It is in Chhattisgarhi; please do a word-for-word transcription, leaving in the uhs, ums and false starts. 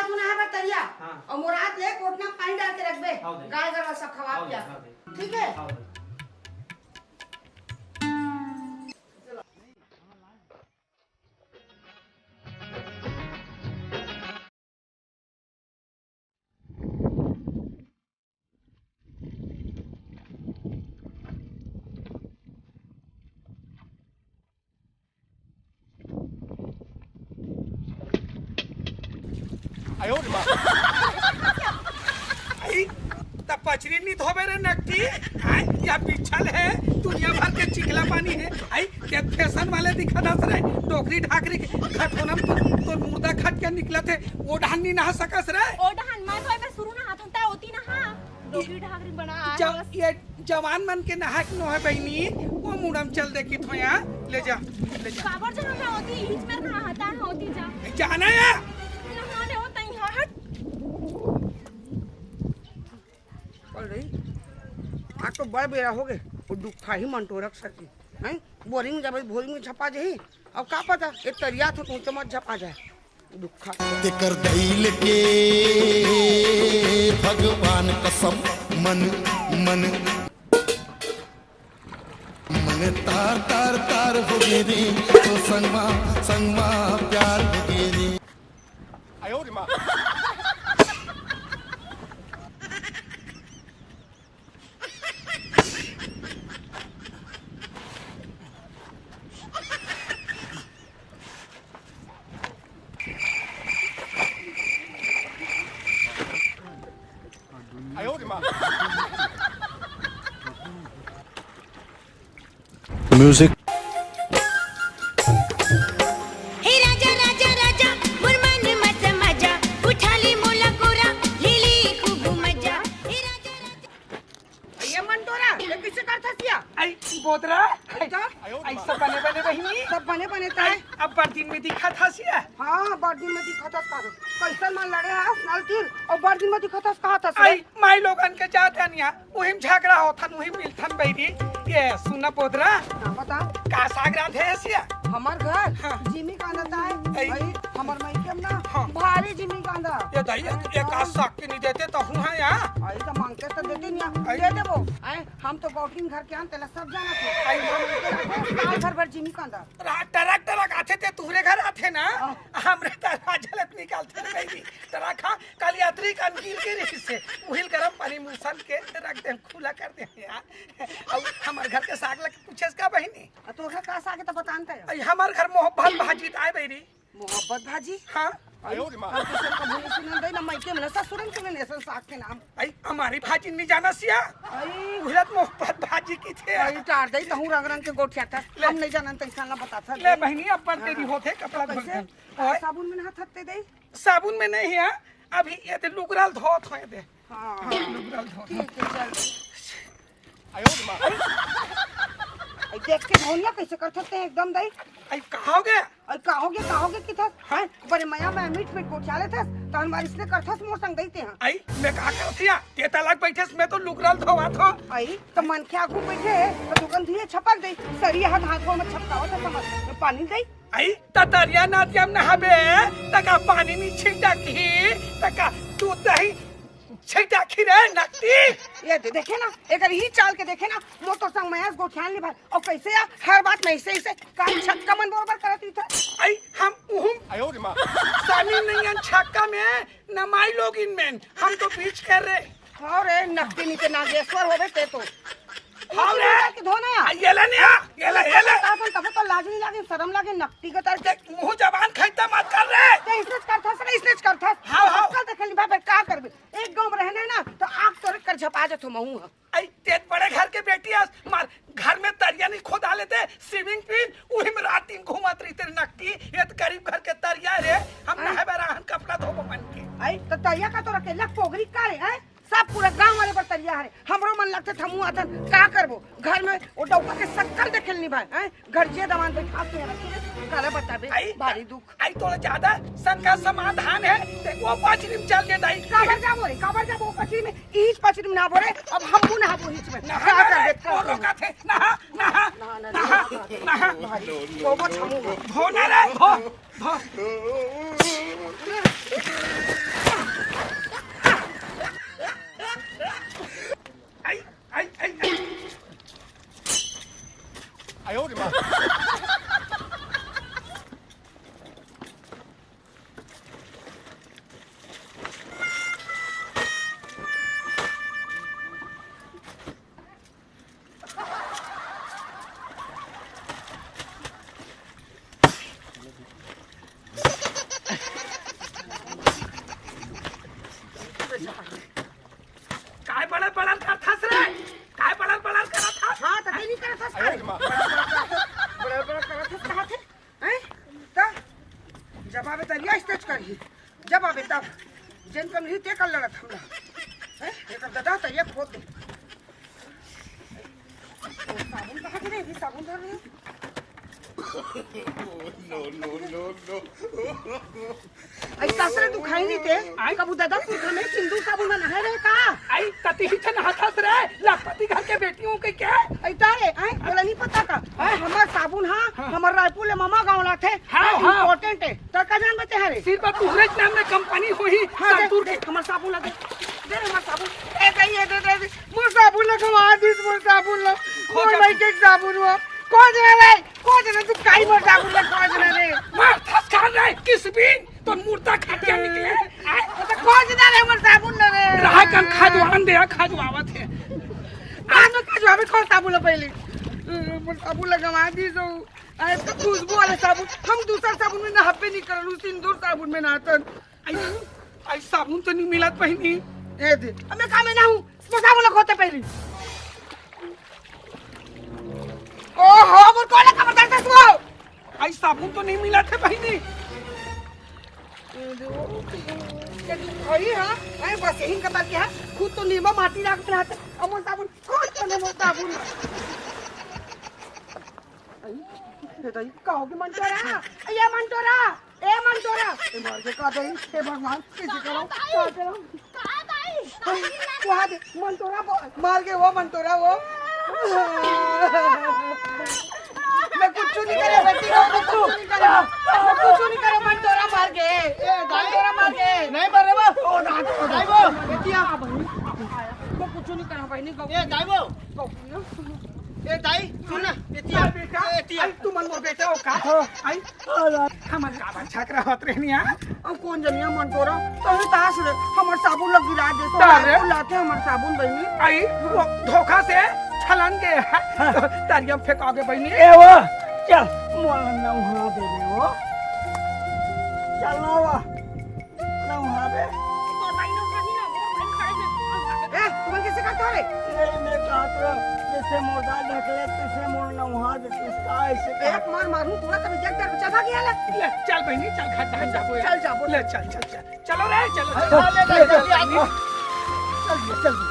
सुना है बर्तनिया। हाँ। और मुराद ले कोटना में पानी डाल के रखबे। हाँ, दे। गाय गरवा सब खवा हाँ, दे, पिया। हाँ, दे। ठीक है? हाँ, दे। आयो रे माँ। आई, त पचरी नी धोबे रे नकटी। आई, या बिछल है, दुनिया भर के चिकला पानी है। आई, ते फैशन वाले दिखत हस रे, डोकरी ढाकरी के खटोना में तो, तोर मुर्दा खट के निकलत हे, ओ डहन नी नहा सकस रे। ओ डहन, मैं तो एमे शुरू नहात हूँ, तै ओती नहा। डोकरी ढाकरी बना आए ज-, हवस। ये जवान मन के नहाए के नोहे बहिनी, ओ मुड़ा में चल दे किथों या, ले जा, ले जा। काबर जहाँ मैं ओती, इच मेर नहाता है, ओती जा। जाना या। नहा ले, ओ तई हा, हट। बोल रही, आज तो बड़ बेरा हो गए, वो दुखा ही मंटोरक सकी, हैं? बोरिंग जब बोरिंग में झपा जाही, अब का पता, ये तरिया तो ऊंचे मत झपा जाए, दुखा। तेकर दई लेके भगवान कसम, मन, मन, मन तार, तार, तार हो गे रे, तो संगमा, संगमा प्यार हो गे रे। आयो रे माँ। आयो रे माँ। Music। हे राजा, राजा, राजा, मोर मन मत मजा, उठा ले मोला कोरा, ले ले खूब मजा। हे राजा, राजा। ये मंटोरा, ये कैसे करथस या? आई, बोदरा। आई तो? आई, सब बने बने बहिनी। सब बने बने ताय। आई, अब बड़ दिन में दिखत हस या। हाँ, बड़ दिन में दिखत हस का। कैसन मन लड़े हस नल तीर, और बड़ दिन में दिखत हस का हस रे? आई, माई लोगन के जात हन या, उही में झगड़ा होथन, उही में मिलथन बहिनी। ये सुन ना बोदरा। हाँ, बता। का साग रांधे हस या? हमर घर हाँ। जिमी कांदा ताय। आई। आई, हमर मायके में ना हाँ। भारी जिमी कांदा। ये दाई, ये, ये का साग के नहीं देते तो हूँ है या? आई तो मांगते तो देते नहीं, आई। दे देबो। आई, हम तो गौटिन घर के आन, तेला सब जाना थे। आई। हम तो साल भर भर जिमी कांदा। रा-, टरक टरक आथे ते तुहरे घर आथे ना, हाँ। हमरे त राजलत निकालथे रे बहिनी। टरक हा, काल यात्री कान गिर के रहिस हे, उहिल गरम पानी मुसन के रख दे, खुला कर दे यार। अउ हमर घर के साग ला के पूछेस का बहिनी? आ, तोर घर का साग हे त बतान त। आई, हमर घर मोहब्बत भाजी त आय बहिनी। मोहब्बत भाजी? हाँ। आई, आयो रे माँ। हम तो सब कभू नहीं सुनन दे, ना मायके में, ना ससुर में सुनन ऐसन साग के नाम। आई, हमारी भाजी नहीं जाना सिया। आई। उहलत मोहब्बत भाजी की थे। आई, टार दे, तहूँ रंग रंग के गोठिया था। ले। हम नहीं जानन, तो इंसान ला बता था। ले बहिनी, अब पर तेरी हाँ। होते, कपड़ा तो धो कैसे? दे। ओए। साबुन में नहात हत्ते दे? साबुन में नहीं है, अभी ये दे लुगराल धोत होए दे। हाँ। हाँ, लुगराल धोत। ठीक है, चल। आयो रे माँ। आई देख के धोनिया कैसे करथस ते एकदम दाई। आई कहाँ हो गया? अरे का हो गया, का हो गया किथस? हाँ? बड़े मया में मीठ मीठ गोठिया लेथस, तहन बारिश ने करथस मोर संग दई ते हाँ। आई, मैं का करथिया? ते तलक बैठेस, मैं तो लुगराल धोवात हो। आई, त मन के आगू बैठे, त दुकान धुए छपक दे, सरी हाथ हाथ में छपकावत है समझ, पानी दई। आई, त दरिया नदिया में नहाबे, त का पानी में छिंटा की, त का दूध दही छिंटा खिरे नकटी। ये दे, देखे ना, एकर ही चाल के देखे ना, मोर तो संग मयास गोठियान ली भाई। और कैसे या, हर बात में ऐसे, ऐसे, का छक्का मन बरोबर करत रही था। आई, हम उहुम। आयो रे माँ। सानी नहीं अन छक्का में, न माई लोगिन में, हम तो बीच कर रहे। हाँ रे, नकटी नीचे नागेश्वर होवे ते तो। हाँ रे। की धोना या। आ, ये ले नहीं आ, ये ले, ये ले। का अपन तबे तो लाज नहीं लागे, शर्म लागे, नकटी के तर देख, मुंह जबान खैता मत कर रे। ते इसने करथस रे, इसने करथस। हाँ, हाँ। कल देख ली भाई, का करबे? एक गांव में रहना है ना, तो आग तोरे कर झपा जात हो महू ह। आई, ते बड़े घर के बेटी अस, मार घर में तरिया नहीं खोदा लेते, स्विमिंग पूल, उही में रात दिन घूमत रही तेरे नकटी, ये तो गरीब घर के तरिया रे, हम हाँ। नहाए बर आहन कपड़ा धोबो मन के। आई, तो तरिया का तो रखे, लग पोगरी का रे, हैं? सब पूरा गांव वाले पर तरिया हरे, हमरो मन लगते थमू आथन, का करबो? घर में वो डौका के शक्ल देखे नहीं भाई, हैं? घर जे दमान बैठा के रखे, काला बताबे, आई। भारी दुख। आई तोला ज्यादा शंका समाधान है, ते वो पचरी में चल दे दाई। काबर जाबो रे, काबर जाबो वो पचरी में? इस पचरी में नहाबो रे, अब हमहू नहाबो हिच में। नहा का ना कर रे, दे, का और कर दे? रोका थे, नहा, नहा, नहा, नहा, नहा, नहा। नहा। भाई, वो वो छमू। धो ना रे, धो, धो। काय बड़र बड़र करथस रे? काय बड़र बड़र करथस? हाँ, त के नहीं करथस का रे? बड़र बड़र करथस कहा थे? हैं? त जब आबे तरिया स्टेज करही, जब आबे तब जेन कन रही ते कर लड़त हमला। हैं? एकर ददा तरिया खोद दे। साबुन कहाँ गिरे? अभी साबुन धर रही हूँ। No, no, no, no। आई सासरे तू खाई नहीं थे, आई? कबू दादा पुरखा में सिंदूर साबुन में नहाए रहे का? आई तती ही थे नहाथस रे, लखपति घर के बेटी हूँ के क्या? आई तारे, आई बोला नहीं पता का? आई हमार साबुन हाँ, हाँ। हमार रायपुर ले मामा गाँव लाथे। हाँ, हाँ। Important है। त का जान बते हरे? सिर्फ तुहरे नाम में कंपनी होही, हाँ, दे, संतूर दे, के। हमार साबुन ला दे। दे रे हमार साबुन। ए, दे, ये दे, दे, दे। मोर साबुन ला गवा दिस, मोर साबुन ला। खोज मोर भाई के साबुन हुआ। खोज रे रे, खोज रे, तू काई मोर साबुन ला खोज रे रे। मार थस खा रे, किस बिन? तो मुर्दा खटिया निकले। आय, तो खोज ना रे, मोर साबुन ना रे। रहा कन खाजवान दे, खाजवावत है। आ, तो खाजवावे, खोज साबुन ला पहले। मोर साबुन ला गवा दिस हो। अरे, तो खुशबू वाला साबुन, हम दूसरा साबुन में नहाबे नहीं करन, उ सिंदूर साबुन में नहाथन। आई, आई साबुन तो नहीं मिलत बहिनी। ए दे, अब मैं का में नहाऊं? वो साबुन ला खोज पहली। ओहो, मोर कोला कमर दर्द है तू। आई साबुन तो नहीं मिलत हे बहिनी। ए दे, ओ, ये तू खड़ी है? अरे बस यही कतर के है, खुद तो नीमा माटी राख रहा था। अब मोर साबुन, खोज तो नहीं मोर साबुन। आई, ए दाई, का होगे मंटोरा? ए मंटोरा, ए मंटोरा। ए मार के का दाई, हे भगवान, कैसे करो? का करो? का दाई? वहाँ दे, मंटोरा ब-, मार के वो मंटोरा वो। मैं कुछ नहीं करे, बेटी, मैं कुछ नहीं करे। मैं कुछ नहीं करे, मंटोरा मार के। ए, दाई। मंटोरा मार के। नहीं मारे वो। ओ, दाई, ओ, दाई वो। बेटिया। मैं कुछ नहीं करा, बहिनी, गौ-, ए, दाई वो। गौ-, ए दाई, सुन ना, एतिया, बेटा, एतिया। आई, तू मन मोर बेटा हो का? हाँ। आई, हमर का बच्चा के रहत रहनी है? अब कौन जनिया मंटोरा, तो ही तास रे, हमर साबुन लग गिरा दे, तो अरे। लाते हमर साबुन बहिनी। आई, वो धोखा से छलन के है, हाँ। तो तरिया में फेंका के बहिनी। ए वो, चल, मोला नहा दे रे वो। चल ना वो। ना वहाँ पे। तोर भाई लोग रही ना, मोर भाई खड़े हैं, हम भागे। ए, तुमन कैसे करता रे? ए, मैं कहत रहा, जैसे मोर दाल ढकले, तैसे मोर नौहा दे, तू इसका ऐसे कर। एक मार मारूं, पूरा तभी जग डर बचा भाग गया ले। ले, चल बहिनी, चल, घर, घर जाबो यार। चल जाबो। ले, चल, चल, चल। चलो रे, चलो, चलो। हाँ, ले, ले, ले, चल, ले, चल, ले। चल, चल।